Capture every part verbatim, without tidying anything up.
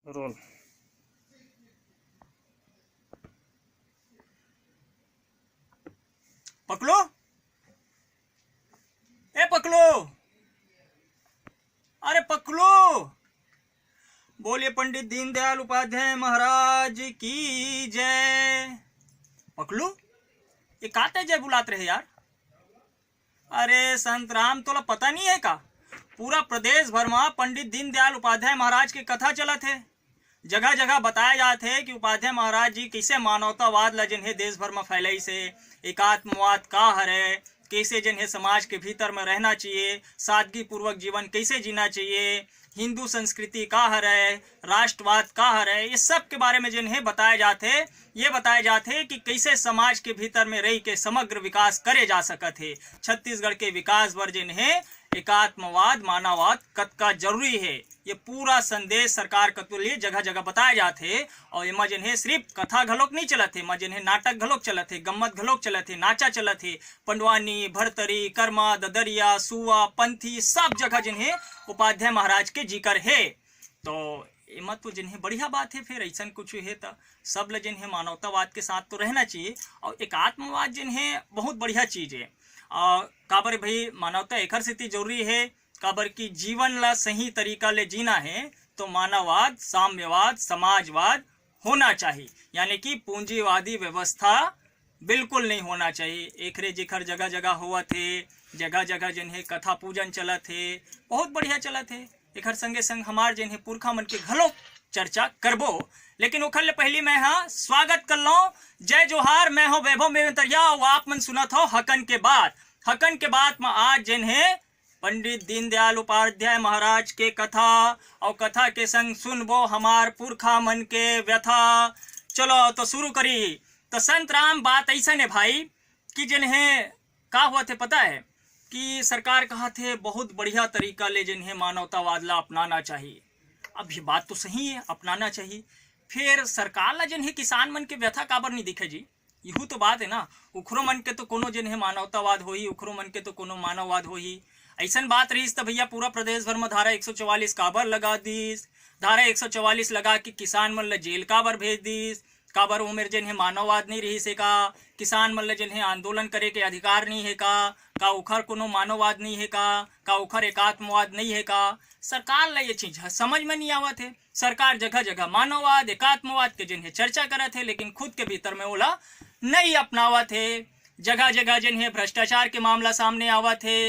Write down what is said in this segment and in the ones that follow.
Role. पकलू, ए पकलू, अरे पकलू, बोलिए पंडित दीनदयाल उपाध्याय महाराज की जय। पकलू, ये का तैं जय बुलात रहे यार? अरे संत राम, तोला पता नहीं है का? पूरा प्रदेश भर मा पंडित दीनदयाल उपाध्याय महाराज के कथा चलत हे। जगह जगह बताया जात हे कि उपाध्याय महाराज जी कइसे मानवतावाद ला जेन हे देश भर मा फैलाइस हे, एकात्मवाद का हरे, कइसे जेन हे समाज के भीतर मा रहना चाहिए, सादगी पूर्वक जीवन कइसे जीना चाहिए, हिंदू संस्कृति का हरे, राष्ट्रवाद का हरे, ये सब के बारे में जेन हे बताया जात हे। ये बताया जात हे कि कइसे समाज के भीतर में रहि के समग्र विकास करे जा सकत हे। छत्तीसगढ़ के विकास बर जेन हे एकात्मवाद, मानववाद कतका जरूरी हे, ये पूरा संदेश सरकार कतुल ये जगह जगह बताया जात हे। और एमा जेन हे सिर्फ कथा घलोक नहीं चलत हे, एमा जेन हे नाटक घलोक चलत हे, गम्मत घलोक चलत हे, नाचा चलत हे, पंडवानी, भरतरी, कर्मा, ददरिया, सुआ, पंथी, सब जगह जेन हे उपाध्याय महाराज के जिकर हे। तो एमा तो जेन हे बढ़िया बात हे, फिर अइसन कुछ हे त सब ल जेन हे मानवतावाद के साथ तो रहना चाहिए। और एकात्मवाद जेन हे बहुत बढ़िया चीज हे। और काबर भाई मानवता एकर सेती जरूरी हे, काबर कि जीवन ला सही तरीका ले जीना हे तो मानववाद, साम्यवाद, समाजवाद होना चाहिए, यानी कि पूंजीवादी व्यवस्था बिल्कुल नहीं होना चाहिए। एकरे जेखर जगह जगह होवत हे, जगह जगह जेन हे कथा पूजन चलत हे, बहुत बढ़िया चलत हे। एखर संगे संग हमार जेन हे पुरखा मन के घलो चर्चा करबो, लेकिन ओखर ले पहिली मैं हा स्वागत कर लौं। जय जोहार, मैं हो वैभव मेवंतरिया अउ आप मन सुनत हो हकन के बात। हकन के बात म आज जेन हे पंडित दीनदयाल उपाध्याय महाराज के कथा अउ कथा के संग सुनबो हमार पुरखा मन के व्यथा। चलो तो शुरू करी। तो संत राम, बात अइसन हे भाई कि जेन हे का होवत हे पता हे कि सरकार कहत हे बहुत बढ़िया तरीका ले जेन हे मानवतावाद ला अपनाना चाही। अब ये बात तो सही हे, अपनाना चाही। फिर सरकार ला जेन हे किसान मन के व्यथा काबर नहीं दिखे जी? इहू तो बात हे ना, उखरो मन के तो कोनो जेन हे मानवतावाद होही, उखरो मन के तो कोनो मानववाद होही। अइसन बात रहिस त भैया पूरा प्रदेश भर म धारा एक सौ चवालीस काबर लगा दिस? धारा एक सौ चवालीस लगा के किसान मन ल जेल काबर भेज दिस? काबर ओमेर जेन हे मानववाद नहीं रहिस हे का? किसान मन ल जेन हे आंदोलन करे के अधिकार नहीं हे का? का ओखर कोनो मानववाद नहीं हे का? का ओखर एकात्मवाद नहीं हे का? सरकार ल ये चीज ह समझ में नहीं आवत हे। सरकार जगह जगह मानववाद, एकात्मवाद के जेन हे चर्चा करत हे, लेकिन खुद के भीतर में ओला नहीं अपनावत हे। जगह जगह जेन हे भ्रष्टाचार के मामला सामने आवत हे।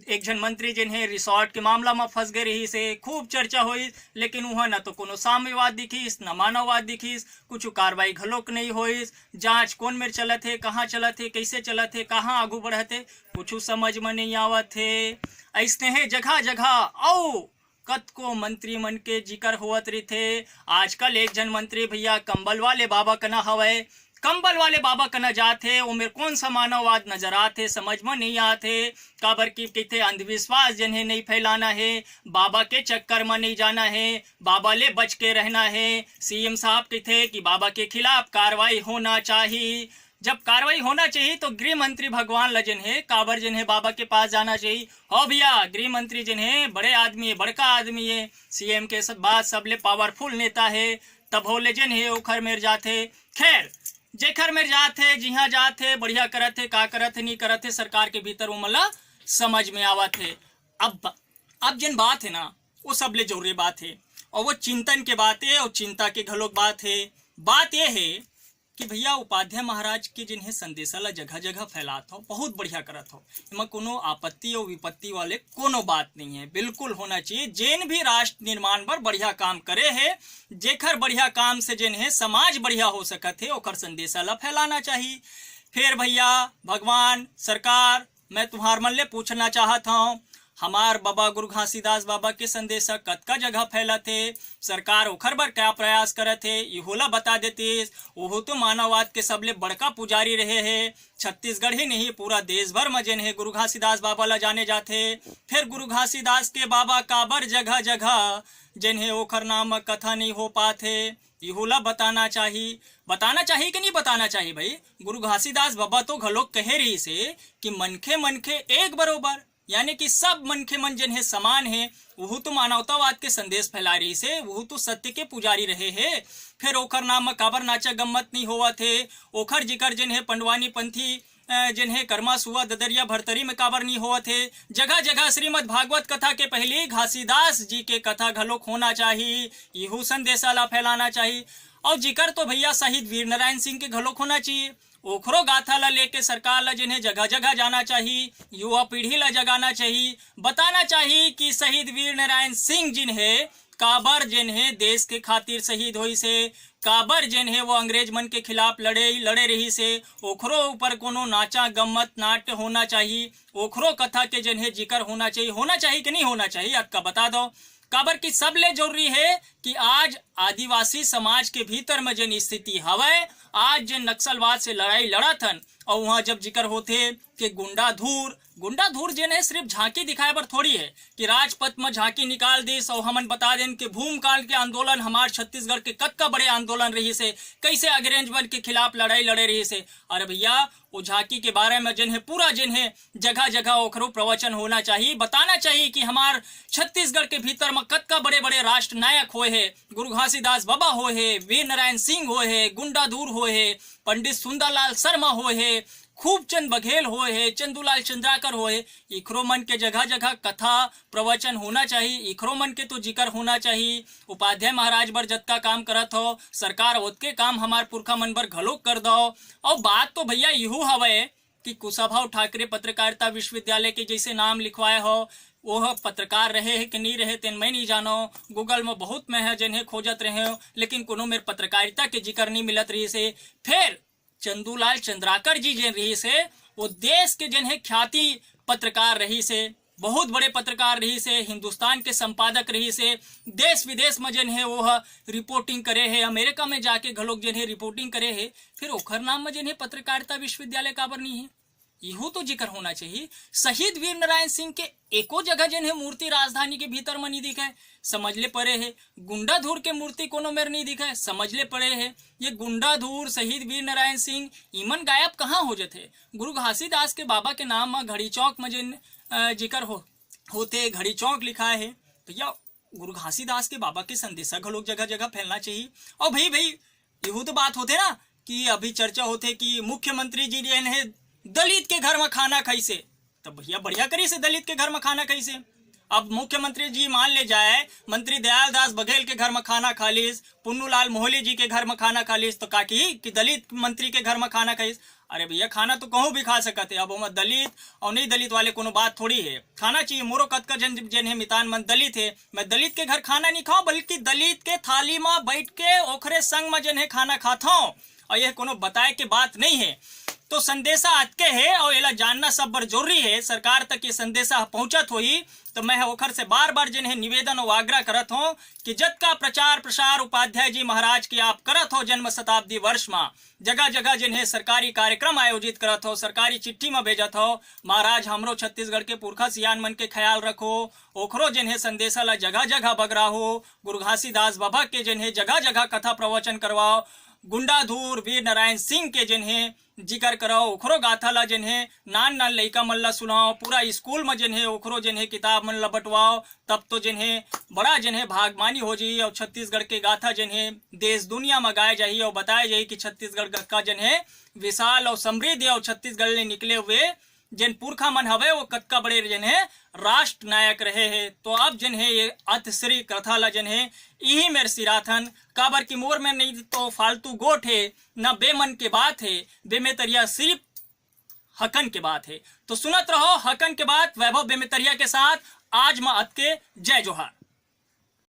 एक झन मंत्री जेन हे रिसोर्ट के मामला म फंस गए रहिस हे, खूब चर्चा होइस, लेकिन उहाँ न तो कोनो साम्यवाद दिखिस, न मानववाद दिखिस, कुछ कार्रवाई घलोक नहीं होइस। जांच कोन मेर चलत हे, कहाँ चलत हे, कैसे चलत हे, कहाँ आगू बढ़त हे, कुछ समझ म नहीं आवत हे। अइसने हे जगह जगह अउ कतको मंत्री मन के जिकर होवत रहिथे। आजकल एक झन मंत्री भैया कंबल वाले बाबा कना हवय, कंबल वाले बाबा कना जात हे, ओमेर कोन सा मानववाद नजर आत हे, समझ म नहीं आत हे। काबर कि कहिथे अंधविश्वास जेन हे नहीं फैलाना हे, बाबा के चक्कर म नहीं जाना हे, बाबा ले बच के रहना हे। सीएम साहब कहिथे कि बाबा के खिलाफ कार्रवाई होना चाही। जब कार्रवाई होना चाहिए तो गृह मंत्री भगवान ल जेन हे काबर जेन हे बाबा के पास जाना चाहिए। हो भैया, गृह मंत्री जेन हे बड़े आदमी हे, बड़का आदमी हे, सीएम के सब बात सबले पावरफुल नेता हे, तभो ले जेन हे ओखर मेर जाथे। खैर, जेखर मेर जाथे, जिहाँ जाथे, बढ़िया करत हे, का करत हे, नहीं करत हे, सरकार के भीतर ओमन ल समझ में आवत हे। अब अब जेन बात हे ना, वो सबले जरूरी बात हे, और वो चिंतन के बात हे और चिंता के घलोक बात हे। बात ये हे कि भैया उपाध्याय महाराज के जेन हे संदेशा ला जगह जगह फैलात हो, बहुत बढ़िया करत हो, एमा कोनो आपत्ति और विपत्ति वाले कोनो बात नहीं है, बिल्कुल होना चाहिए। जेन भी राष्ट्र निर्माण बर बढ़िया काम करे हे, जेखर बढ़िया काम से जेन हे समाज बढ़िया हो सकत हे, ओखर संदेशा ला फैलाना चाहिए। फिर भैया भगवान सरकार मैं तुम्हार मन ले पूछना चाहत हौं, हमार बाबा गुरु घासीदास बाबा के संदेशा कतका जगह फैलत हे, सरकार ओखर बर क्या प्रयास करत हे, इहू ला बता देतिस। ओहू तो मानववाद के सबले बड़का पुजारी रहे हे। छत्तीसगढ़ ही नहीं, पूरा देश भर म जेन हे गुरु घासीदास बाबा ला जाने जाथे। फिर गुरु घासीदास के बाबा काबर जगह जगह जेन हे ओखर नाम म कथा नहीं हो पात हे, इहू ला बताना चाही। बताना चाही कि नहीं बताना चाही भाई? गुरु घासीदास बाबा तो घलोक कहे रहिस हे कि मनखे मनखे एक बरोबर, यानी कि सब मनखे मन जेन हे समान हे, वहू तो मानवतावाद के संदेश फैला रहिस हे, वहू तो सत्य के पुजारी रहे हे। फिर ओखर नाम म काबर नाचा गम्मत नहीं होवत हे, ओखर जिकर जेन हे पंडवानी पंथी, अ, जेन हे करमा सुआ ददरिया भरतरी में काबर नहीं होवत हे। जगह जगह श्रीमद् भागवत कथा के पहली घासीदास जी के कथा घलोक होना चाही, इहू संदेशा ला फैलाना चाही। और जिकर तो भैया शहीद वीर नारायण सिंह के घलोक होना चाहिए, ओखरो गाथा ला लेके सरकार ला जेन हे जगह जगह जाना चाही, युवा पीढ़ी ला जगाना चाही, बताना चाही कि शहीद वीर नारायण सिंह जिन हे काबर जेन हे देश के खातिर शहीद होइस हे, काबर जेन हे वो अंग्रेज मन के खिलाफ लड़े, लड़े रहिस हे। ओखरो ऊपर कोनो नाचा गम्मत नाट्य होना चाही, ओखरो कथा के जेन हे जिकर होना चाही, होना चाही कि नहीं होना चाही, अतका बता दो। काबर कि सबले जरूरी हे कि आज आदिवासी समाज के भीतर में जेन स्थिति हवय, आज जेन नक्सलवाद से लड़ाई लड़त हन, और वहाँ जब जिकर होथे कि गुंडा धूर, गुंडा धूर जेन हे सिर्फ झांकी दिखाए बर थोड़ी हे कि राजपथ में झांकी निकाल दिस और हमन बता देन कि भूमकाल के आंदोलन हमार छत्तीसगढ़ के कतका बड़े आंदोलन रहिस हे, कैसे अंग्रेज मन के खिलाफ लड़ाई लड़े रहिस हे। अरे भैया, वो झांकी के बारे में जेन हे पूरा जेन हे जगह जगह ओखरो प्रवचन होना चाहिए, बताना चाहिए कि हमार छत्तीसगढ़ के भीतर में कतका बड़े बड़े राष्ट्र नायक होए हे, गुरु घासीदास बाबा होए हे, वीर नारायण सिंह होए हे, गुंडा धूर होए हे, पंडित सुंदरलाल शर्मा होए हे, खूबचंद बघेल होए हे, चंदूलाल चंद्राकर होए हे। इखरो मन के जगह जगह कथा प्रवचन होना चाहिए, इखरो मन के तो जिकर होना चाहिए। उपाध्याय महाराज बर जतका काम करत हो सरकार, ओतके काम हमार पुरखा मन बर घलोक कर दो। और बात तो भैया इहू हवय कि कुशाभाऊ ठाकरे पत्रकारिता विश्वविद्यालय के जैसे नाम लिखवाए हो, वो ह पत्रकार रहे हे कि नहीं रहे, तेन मैं नहीं जानो। Google में बहुत मैं ह जेन हे खोजत रहे हो, लेकिन कोनो मेर पत्रकारिता के जिकर नहीं मिलत रहिस हे। फिर चंदूलाल चंद्राकर जी जेन रहिस हे, वो देश के जेन हे ख्याति पत्रकार रहिस हे, बहुत बड़े पत्रकार रहिस हे, हिंदुस्तान के संपादक रहिस हे, देश विदेश में जेन हे वो ह रिपोर्टिंग करे हे, अमेरिका में जाके घलोक जेन हे रिपोर्टिंग करे हे। फिर ओखर नाम में जेन हे पत्रकारिता विश्वविद्यालय काबर नहीं है? इहू तो जिकर होना चाहिए। शहीद वीर नारायण सिंह के एको जगह जेन हे मूर्ति राजधानी के भीतर म नहीं दिखे, समझ ले परे हे। गुंडा धूर के मूर्ति कोनो मेर नहीं दिखे, समझ ले परे हे। ये गुंडा धूर, शहीद वीर नारायण सिंह, इमन गायब कहाँ हो जथे? गुरु घासीदास के बाबा के नाम म घड़ी चौक म जेन, अ, जिकर हो, होते, घड़ी चौक लिखा है, भैया गुरु घासीदास के बाबा के संदेशा घलोक जगह जगह फैलना चाहिए। और भाई, भाई, इहू तो बात होथे ना कि अभी चर्चा होथे कि मुख्यमंत्री जी जेन हे दलित के घर में खाना खाइसे, तब भैया बढ़िया करिसे दलित के घर में खाना खाइसे। अब मुख्यमंत्री जी मान ले जाए, मंत्री दयाल दास बघेल के घर में खाना खा लिस, पुन्नूलाल मोहली जी के घर में खाना खा लिस, तो का की कि दलित मंत्री के घर में खाना खाइस? अरे भैया, खाना तो कहूँ भी खा सकत है। अब ओमा दलित और नहीं दलित वाले कोनो बात थोड़ी है। खाना चाहिए। मोरो कतका जन, जेन हे मितान मन दलित है, मैं दलित के घर खाना नहीं खाऊं, बल्कि दलित के थाली में बैठ के ओखरे संग में जेन हे खाना खाथों। और यह कोनो बताए के बात नहीं है। तो संदेशा अतके है और एला जानना सब बर जरूरी है। सरकार तक ये संदेशा पहुंचत होही, तो मैं ओखर से बार बार जेन हे निवेदन और आग्रह करत हूँ कि जतका प्रचार प्रसार उपाध्याय जी महाराज के आप करत हो जन्म शताब्दी वर्ष में, जगह जगह जेन हे सरकारी कार्यक्रम आयोजित करत हो, सरकारी चिट्ठी में भेजत हो, महाराज हमरो छत्तीसगढ़ के पुरखा सियान मन के ख्याल रखो, ओखरो जेन हे संदेशा ला जगह जगह बगराहो, गुरु घासीदास बाबा के जेन हे जगह जगह कथा प्रवचन करवाओ, गुंडाधूर वीर नारायण सिंह के जेन हे जिकर कराओ, ओखरो गाथा ला जेन हे नान नान लइका मन ला सुनाओ, पूरा स्कूल म जेन हे ओखरो जेन हे किताब मन ला बंटवाओ, तब तो जेन हे बड़ा जेन हे भागमानी हो जाही और छत्तीसगढ़ के गाथा जेन हे देश दुनिया म गाए जाही और बताए जाही कि छत्तीसगढ़ का जेन हे विशाल और समृद्ध और छत्तीसगढ़ ले निकले हुए जेन पुरखा मन हवे, वो कतका बड़े जेन हे राष्ट्र नायक रहे हे। तो अब जेन हे ये अतश्री कथा ला जेन हे इही मेर सिराथन, काबर कि मोर में नहीं तो फालतू गोठ हे, न बेमन के बात हे, बेमेतरिया सिर्फ हकन के बात हे। तो सुनत रहो हकन के बात वैभव बेमेतरिया के साथ। आज म अतके, जय जोहार।